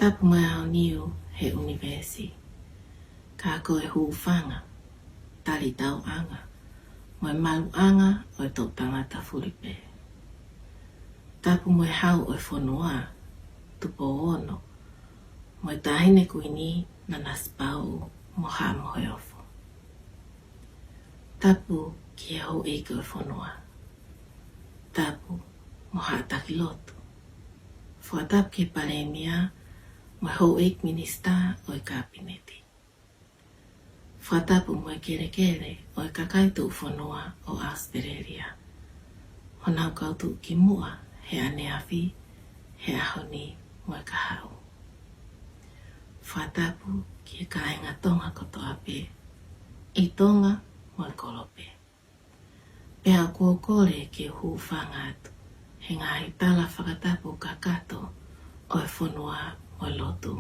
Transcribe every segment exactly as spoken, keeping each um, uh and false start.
Tapu mo e ʻaho ni ʻi he ʻunivēsi, ka ko e hūfanga, talitauʻanga, mo e maluʻanga ʻo e toʻu tangata fulipē. Tapu mo e hau ʻo e fonua, Tupou Ono, mo e Taʻahine Kuini Nanasipauʻu mo Haʻa Moheofo. Tapu ki he houʻeiki ʻo e fonua. Tapu mo Haʻa Taki Lotu. Fakatapu ki he Palēmia mo e houʻeiki minisitā ʻo e Kapineti. Fakatapu mo e kelekele ʻo e kakai tuʻufonua ʻo ʻAositelēlia, honau kau tuʻukimuʻa he ʻaneafi, he ʻaho ni mo e kahaʻu. Fakatapu ki he kāinga Tonga kotoa pē, ʻi Tonga mo e kolope. Pea ʻoku ou kole ke u hūfanga atu he ngaahi tala fakatapu kakato ʻo e fonua mo e lotu.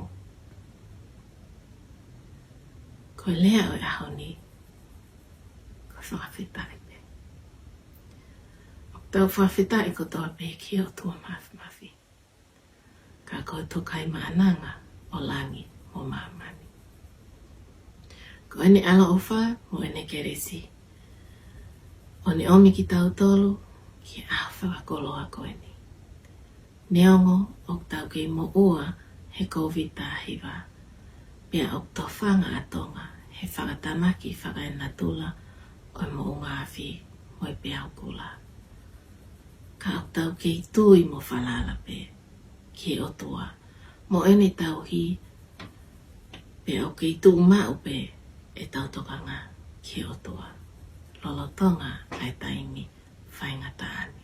Ko e lea ʻo e ʻaho ni, ko e fakafetaʻi pē. ʻOku tau fakafetaʻi kotoa pē ki he ʻOtua Māfimafi, ka ko e Tokaimaʻananga ʻo langi mo māmani. Ko ʻene ʻaloʻofa mo ʻene kelesi, ʻo ne ʻomi kitautolu ki he ʻaho fakakoloa ko eni. Neongo ʻoku tau kei moʻua he Kōviti taha hiva, pea ʻoku tofanga ʻa Tonga he fakatamaki fakaenatula ʻo e moʻunga afi mo e peau kula, ka ʻoku tau kei tui mo falala pē ki he ʻOtua mo ʻene tauhi, pea ʻoku kei tuʻu maʻu pē ʻetau tokanga ki he ʻOtua lolotonga ʻa e taimi faingataʻa ni.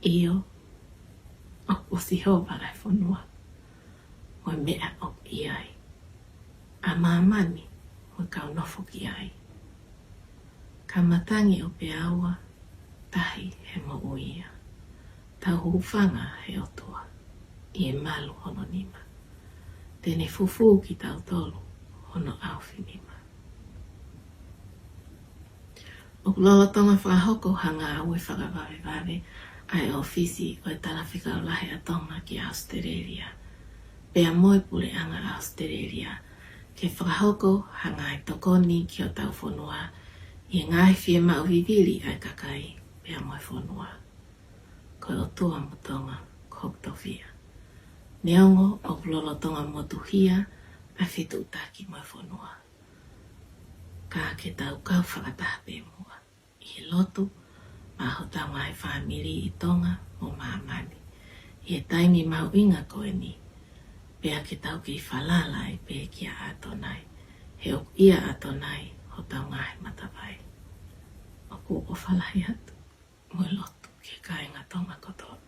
ʻIo, ʻoku ʻo Sihova ʻa e fonua mo e meʻa ʻoku ʻi ai, ʻa māmani mo e kau nofo ki ai. Ka matangi ʻo peau ʻa tahi he moʻui ia. Tau hūfanga he ʻOtua ʻi he malu hono nima, te ne fufū kitautolu hono ʻaofinima. ʻOku lolotonga fakahoko ha ngāue fakavavevave ʻa e ʻōfisi ʻo e Talafekau Lahi ʻa Tonga ki ʻAositelēlia, pea mo e Puleʻanga ʻAositelēlia, ke fakahoko ha ngaahi tokoni ki hotau fonua ʻi he ngaahi fiemaʻu vivili ʻa e kakai pea mo e fonua. Ko e ʻOtua mo Tonga ko hoku tofiʻa. Neongo ʻoku lolotonga motuhia ʻa e fetuʻutaki mo e fonua, ka ke tau kau fakataha pē muʻa ʻi he lotu maʻa hotau ngaahi fāmili ʻi Tonga mo māmani ʻi he taimi mahuʻinga ko eni, pea ke tau kei falala ai pē kia ʻAtonai, he ʻoku ʻia ʻAtonai hotau ngaahi matavai. ʻOku ou ʻofa lahi atu mo e lotu ki he kāinga Tonga kotoa.